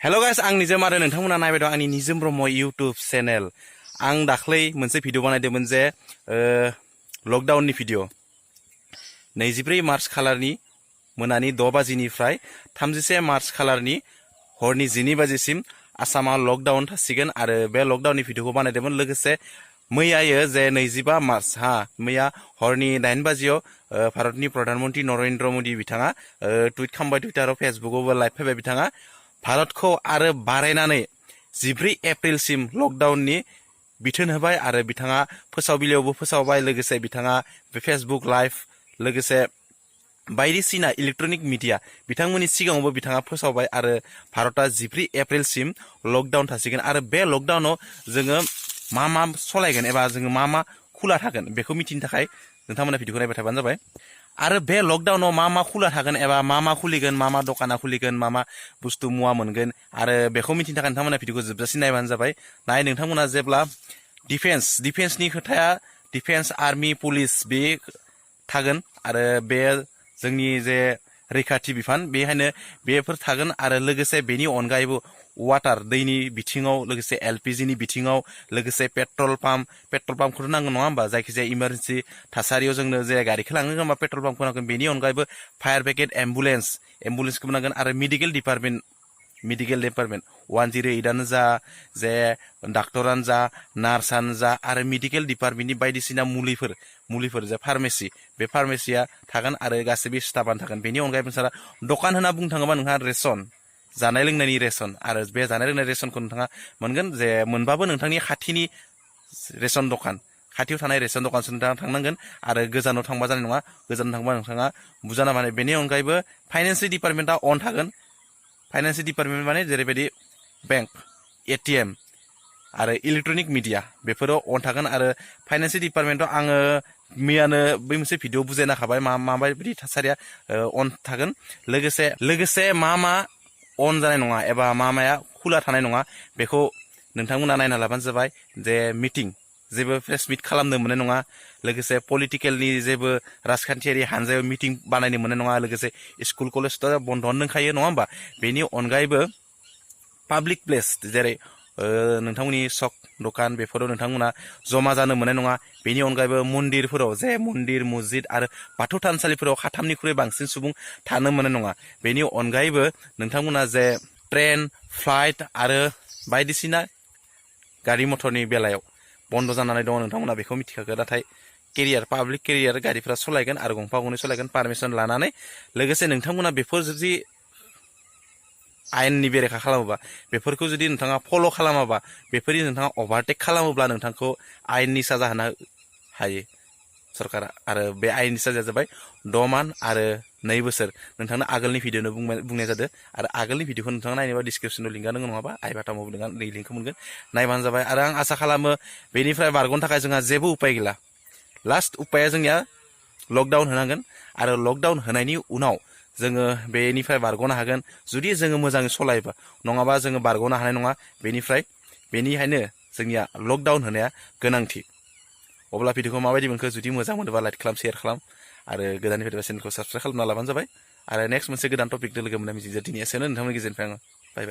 hello guys आं निजम आरो नोंथांमोना नायबाय दं आंनि निजम ब्रह्म YouTube चेनेल आं दाख्लै मोनसे भिडिअ बानायदोंमोन जे लकडाउननि भिडिअ 24 मार्च खालारनि मोनानि 6 बाजिनिफ्राय 31 मार्च खालारनि हरनि 12 बाजिसिम आसामाव लकडाउन थासिगोन आरो बे लकडाउननि भिडिअखौ बानायदोंमोन लोगोसे मैयायो जे 25 मार्च मैया हरनि 9 बाजियाव भारतनि प्रधानमन्त्री नरेन्द्र मोदी बिथाङा टुइट खालामबाय टुइटाराव फेसबुकआवबो लाइभ फैबाय बिथाङा भारतखौ आरो बारायनानै 14 एप्रिलसिम लकडाउननि बिथोन होबाय आरो बिथाङा फोसावबिलायावबो फोसावबाय लोगोसे बिथाङा बे फेसबुक लाइभ लोगोसे बायदिसिना इलेक्ट्रनिक मिडिया बिथांमोननि सिगाङावबो बिथाङा फोसावबाय आरो भारतआ 14 एप्रिलसिम लकडाउन थासिगोन आरो बे लकडाउनाव जोङो मा सलायगोन एबा जोङो मा खुला थागोन बेखौ मिथिनो थाखाय नोंथांमोना भिडिअखौ नायबाय थाबानो जाबाय आरो बे लकडाउनाव मा खुला थागोन एबा मा खुलिगोन मा दखाना खुलिगोन मा बुस्थु मुवा मोनगोन आरो बेखौ मिथिनो थाखाय नोंथांमोना भिडिअखौ जोबजासिम नायबानो जाबाय नोंथांमोना जेब्ला डिफेन्सनि खोथाया डिफेन्स आर्मी पुलिस बे थागोन आरो बे जोंनि जे रैखाथि बिफान बेहायनो बेफोर थागोन आरो लोगोसे बेनि अनगायैबो वाटार दैनि बिथिङाव लोगोसे एलपिजिनि बिथिङाव लोगोसे पेट्रल पाम्पखौ नांगोन नङा होमबा जायखिजाया इमारजेन्सि थासारियाव जोंनो जे गारिखौ लांनो होनबा पेट्रल पाम्पखौ नांगोन बेनि अनगायैबो फायार ब्रिगेड एम्बुलेन्सखौबो नांगोन आरो मेडिकेल डिपार्टमेन्ट 108आनो जा जे डाक्टरानो जा नार्सआनो जा आरो मेडिकेल डिपार्टमेन्टनि बायदिसिना मुलिफोर जे फार्मेसि बे फार्मेसिया थागोन आरो गासैबो स्टाफानो थागोन बेनि अनगायैबो नोंसोरा दखान होनना बुंनो थाङोबा नोंहा रेसन जानाय लोंनायनि रेसन आरो बे जानाय लोंनाय रेसनखौ नोंथाङा मोनगोन जे मोनबाबो नोंथांनि खाथिनि रेसन दखान खाथियाव थानाय रेसन दखानसो नोंथाङा थांनांगोन आरो गोजानाव थांबा जानाय नङा गोजानाव थांबा नोंथाङा बुजाना माने बेनि अनगायैबो फाइनान्सियेल डिपार्टमेन्टआ अन थागोन फाइनान्सियेल डिपार्टमेन्ट माने जेरैबायदि बेंक एटिएम आरो इलेक्ट्रनिक मिडिया बेफोराव अन थागोन आरो फाइनान्सियेल डिपार्टमेन्टआव आङो मैयानो बै मोनसे भिडिअ बुजायना खाबाय माबायदि थासारिया अन थागोन लोगोसे मा अन जानाय नङा एबा माया खुला थानाय नङा बेखौ नोंथांमोना नायना लाबानो जाबाय जे मिटिं जेबो प्रेस मिट खालामनो मोननाय नङा लोगोसे पलिटिकेलनि जेबो राजखान्थियारि हानजायाव मिटिं बानायनो मोननाय नङा लोगोसे स्कुल कलेजथ' बन्द'आनो दंखायो नङा होमबा बेनि अनगायैबो पाब्लिक प्लेस जेरै नोंथांमोननि सक दखान बेफोराव नोंथांमोना जमा जानो मोननाय नङा बेनि अनगायैबो मन्दिरफोराव जे मन्दिर मस्जिद आरो बाथौ थानसालिफोराव 3निख्रुइ बांसिन सुबुं थानो मोननाय नङा बेनि अनगायैबो नोंथांमोना जे ट्रेन फ्लाइट आरो बायदिसिना गारि मथरनि बेलायाव बन्द' जानानै दङ नोंथांमोना बेखौ मिथिखागोन नाथाय पाब्लिक केरियार गारिफोरा सालायगोन आरो गंफा गंनै सालायगोन पारमिसन लानानै लोगोसे नोंथांमोना बेफोर जुदि आयेननि बेरेखा खालामोबा बेफोरखौ जुदि नोंथाङा फल' खालामाबा बेफोरनि नोंथाङा अभारटेक खालामोब्ला नोंथांखौ आयेननि साजा होनो हायो सरकारा आरो बे आयेननि साजाया जाबाय 6 मान्थ आरो 2 बोसोर नोंथांनो आगोलनि भिडिअनो बुंनाय जादों आरो आगोलनि भिडिअखौ नोंथाङा नायनोबा डिसक्रिप्सनाव लिंकआ दङ नङाबा आइ बाटामाव लिंकखौ मोनगोन नायबानो जाबाय आरो आं आसा खालामो बेनिफ्राय बारग'नो थाखाय जोंहा जेबो उपाय गैला लास्ट उपाया जोंनिया लकडाउन होनांगोन आरो लकडाउन होनायनि उनाव जोङो बेनिफ्राय बारग'नो हागोन जुदि जोङो मोजाङै सलायोबा नङाबा जोङो बारग'नो हानाय नङा बेनिखायनो जोंनिया लकडाउन होनाया गोनांथि अब्ला भिडिअखौ माबायदि मोनखो जुदि मोजां मोनोबा लाइक खालाम शेयार खालाम आरो गोदाननिफ्राय चेनेलखौ साबस्क्राइब खालामना लाबानो जाबाय आरो नेक्स्ट मोनसे गोदान टपिकजों लोगो मोननाय मिजिंजों दिनै एसेनो नोंथांमोननि गेजेरनिफ्राय आङो बाय